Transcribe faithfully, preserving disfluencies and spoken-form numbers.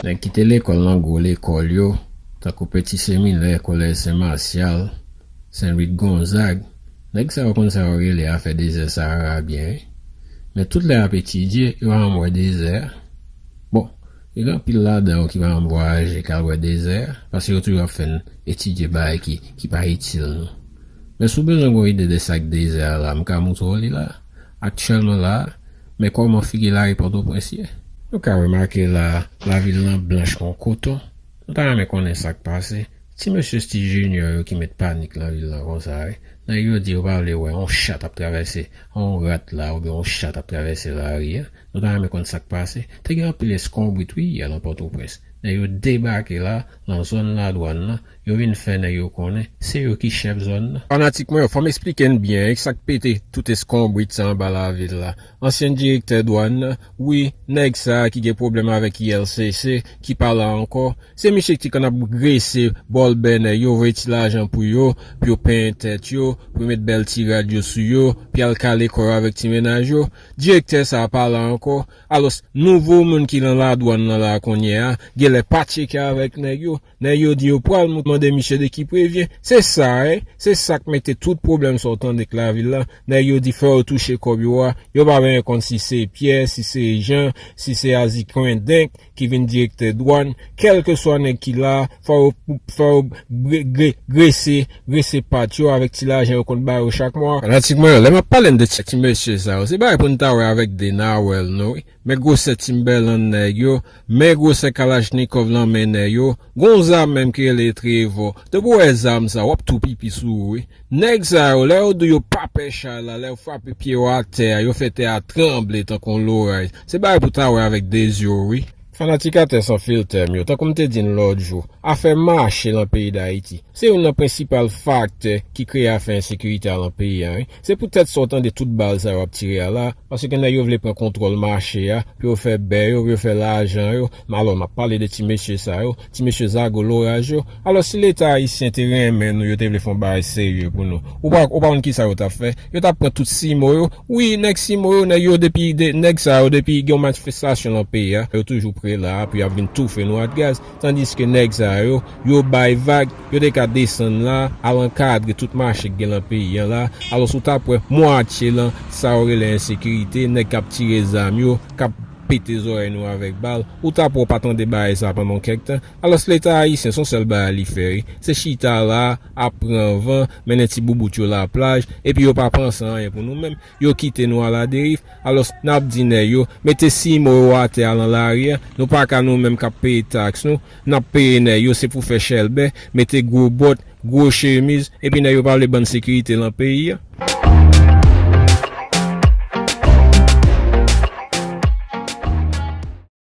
Nèg ki te lekòl nan gwo lekòl yo, tankou Petit Séminaire, Collège Saint Martial, Saint Louis de Gonzague, nèg sa yo konn sa yo rele afè dezè Sahara byen, wi. Men tout lè y ap etidye, yo pa janm wè dezè a. Bon, gen anpil ladan yo ki pa janm vwayaje k al wè dezè a, paske yo toujou ap fè n etidye bagay ki, ki pa itil nou. Men si w bezwen gen yon ide de sa k dezè a la, m ka moutre w li la. Aktyèlman la, men kòman figi lari Pòtoprens ye. Nou ka remake la, lavil lan blanch kon koton. Nou ta renmen konnen sa k pase. Ti mesye Steve Junior yo ki met panik nan vil lan konsa, wi. Nèg yo di yo pa vle wè yon chat ap travèse, yon rat la, oubyen yon chat ap travèse lari a. Nou ta renmen konn sa k pase. Te gen anpil eskonbrit, wi, yè nan Pòtoprens. Nèg yo debake la, nan zòn ladwàn nan, yo vin fè nèg yo konnen se yo ki chèf zòn nan. Fanatik mwen yo, fò m eksplike n byen, e sa k pete tout eskonbrit sa anba lavil la. Ansyen direktè dwàn nan, wi, nèg sa a ki gen pwoblèm avèk I L C C, ki pa la ankò. Se misye ki te konn ap grese bòlbè nèg yo, voye ti lajan pou yo, pou yo penyen tèt yo, pou yo met bèl ti rad yo sou yo, pou y al kale kò yo avèk ti mennaj yo. Direktè sa a pa la ankò. Alòs, nouvo moun ki nan ladwàn nan la kounye a, genlè pa tcheke avèk nèg yo. Nèg yo di yo pral mande misye de ki prevyen. Se sa, wi. Se sa k mete tout pwoblèm sa w tande k lavil la. Nèg yo di fò yo touche kòb yo a. Yo pa bezwen konn si se Pyè, si se Jan, si se Azikwendeng ki vin direktè dwàn. Kèlkeswa nèg ki la, fò yo, fò yo gre-, gre-, grese, grese pat yo avèk ti lajan yo konn ba yo chak mwa. Fanatik mwen yo, lè m ap pale n de ti, ti mesye sa yo, se bagay pou n ta wè avèk de nawèl nou, wi. Men gwosè Timberland nèg yo, men gwosè Kalachnikov nan men nèg yo, gon zam menm ki rele Trevor. Depi w wè zam sa, w ap tou pipi sou ou, wi. Nèg sa yo, lè yo di yo pa pè chay la, lè yo frape pye yo atè a, yo fè tè a tranble tankou yon loraj. Se bagay pou ta wè avèk de zye w, wi. Fanatik Atè San Filtè m yo, tankou m te di n lòt jou, afè mache lan peyi Dayiti, se youn nan prensipal faktè ki kreye afè ensekirite a lan peyi a, wi. Se poutèt sa w tande tout bal sa yo ap tire a la, paske nèg yo vle pran kontwòl mache a, pou yo fè bè yo, pou yo fè lajan yo. Men alò, m ap pale de ti mesye sa yo, ti mesye zago loraj yo. Alò, si Leta ayisyen te renmen nou, yo te vle fè yon bagay serye pou nou, ou pa, ou pa konn kisa yo t ap fè? Yo t ap pran tout simo yo. Wi, nèg simo yo, nèg yo depi, de, nèg sa yo, depi gen yon manifestasyon lan peyi a, yo toujou pre la, pou y ap vin toufe nou ak gaz. Tandiske nèg sa yo, yo bay vag, yo te ka desann la, al ankadre tout mache k gen lan peyi a la. Alòs, ou t ap wè mwatye lan sa yo rele ensekirite, nèg k ap tire zam yo, k ap pete zòrèy nou avèk bal. Ou t ap wè w pa tande bagay sa pandan yon kèk tan. Alòs, Leta ayisyen, se yon sèl bagay li fè, wi. Se chita la, ap pran van, mennen ti boubout yo laplaj, epi yo pa panse anyen pou nou menm. Yo kite nou aladeriv. Alòs, n ap di nèg yo, mete simo yo atè a lan lari a. Nou pa ka nou menm k ap peye taks nou. N ap peye nèg yo, se pou fè chèlbè, mete gwo bòt, gwo chemiz, epi nèg yo pa vle ban n sekirite lan peyi a.